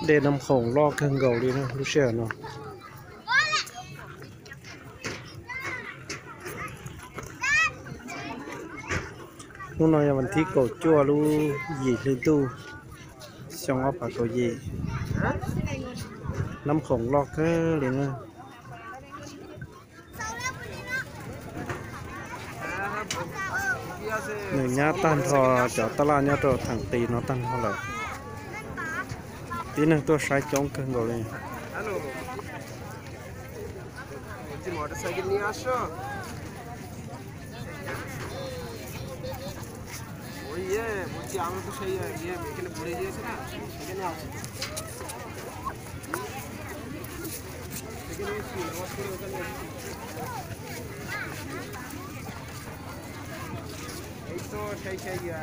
Dej Nab Khoom loj kawg nkaus li na lub sij hawm no. Hnub no yog vas thib kaum cuaj lub yim hli ntuj xyoo ob phav kaum yim. Nab Khoom loj kawg li na. Nws nyab tag nrho cov taj laj nyob rau theem qis no tag nrho lawm. Tib neeg tuaj saib coob kawg nkaus li.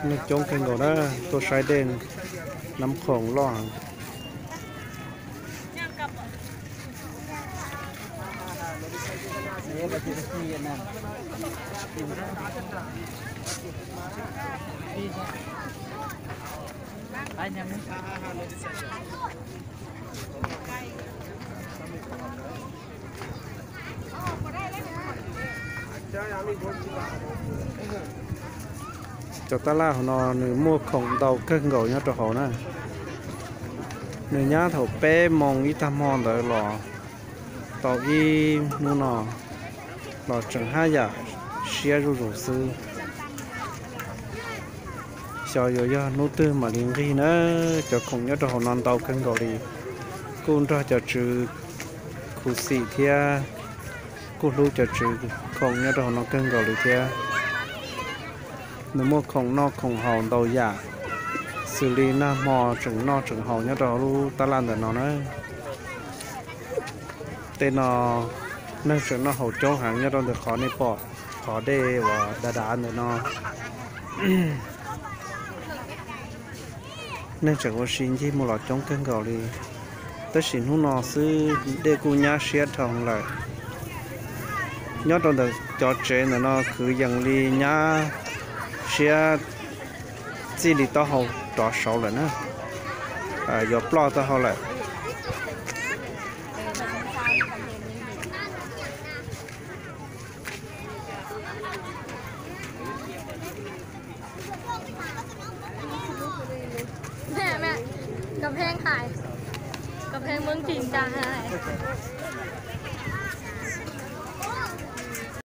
Neeg coob kawg nkaus na, tuaj saib dej Nab Khoom loj heev. Cov taj laj hauv no nws muaj khoom ntau kawg nkaus nyob rau hauv na. Nws nyab thaum peb moos ib tag hmo ntawd los tau ib hnub no los tseem haj yam siab zuj zus xwb. Xyov yuav yog hnub twg mam li nqig na. Cov khoom nyob rau hauv no ntau kawg nkaus li. Kuj nrog cov tswv khuv xim thiab kuj hlub cov tswv khoom nyob rau hauv no kawg nkaus li thiab. Nws muaj khoom noj khoom haus ntau yam, xws li nag hmo tseem noj tseem haus nyob rau hauv lub taj laj ntawm no na. Tej no neeg tseem noj haus coob heev nyob rau ntawm qhov nej pom qhov dej uas dav dav ntawm no. Neeg tseem ua si ncig mus los coob kawg nkaus li, tab sis hnub no xwb dej kuj nyab siab dhau lawm. Nyob rau ntawm cov tsev ntawm no kwv yees li nyab siab txij li taub hau rov saud lawm na, yuav ploj taub hau lawm. Mẹ, mẹ, cà phê Hải, cà phê Mường Ching chả Hải.